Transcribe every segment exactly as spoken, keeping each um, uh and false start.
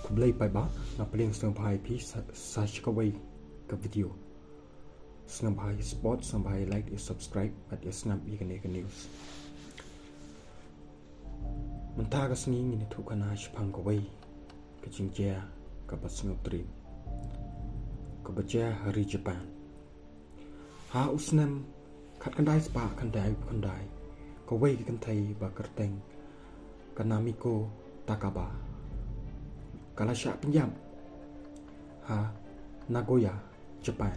Khublei paidbah, nga pdiang sngewbha ïa phi sa, sa sha kawei ka video. Sngewbha ïa support, sngewbha ïa like, ïa subscribe, bad ïa sngap ïa kane ka news. Mynta ka sngi ngin ïathuh khana shaphang kawei ka jingjia kaba sngewtriem, kaba jia ha ri Japan. Ha u snem khatkhyndai spah khyndaiphew khyndai, kawei ka kynthei ba kyrteng ka Namiko Takaba ka la shah pynïap ha Nagoya, Japan.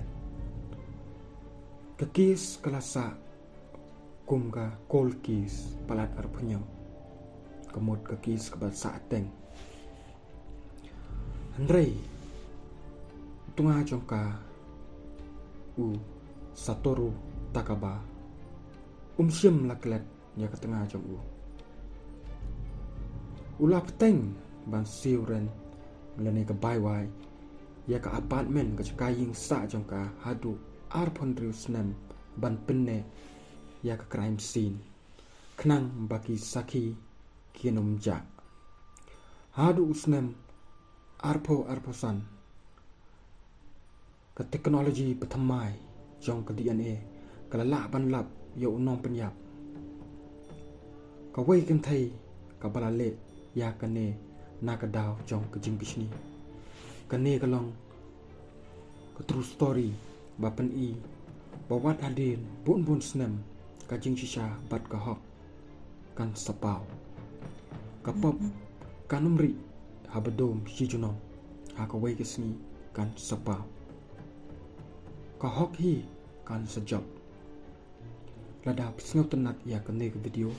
Ka case ka la sah kum ka cold case palat arphew hynñiew. Ka mut ka case kaba sah teng. Hynrei u tnga jong ka, u Satoru Takaba, um shym la klet ïa ka tnga jong u. U la bteng ban siew rent lane ka bai wai ïa ka apartment, ka jaka ïing sah jong ka, haduh arphew hynriew snem ban pynneh ïa ka crime scene khnang ba ki sakhi kin ym jah. Haduh u snem arphew arphew san, ka technology bathymmai jong ka D N A ka la lah ban lap ïa u nongpynïap. Kawei ka kynthei kaba la leh ïa kane na ka daw jong ka jingbishni. Kane ka long ka true story ba pyni ba wat hadien bun bun snem, ka jingshisha bad ka hok kan sa paw. Ka pop kan ym rieh haba dum shi junom, ha kawei ka sngi kan sa paw. Ka hok hi kan sa jop. Lada phi sngewtynnat ïa kane ka video,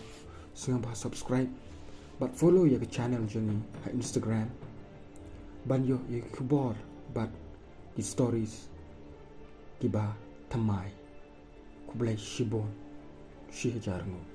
sngewbha subscribe bad follow ïa ka channel jong ngi ha Instagram ban ïoh ïa ki khubor bad ki stories kiba thymmai. Khublei shibun, shi hajar nguh.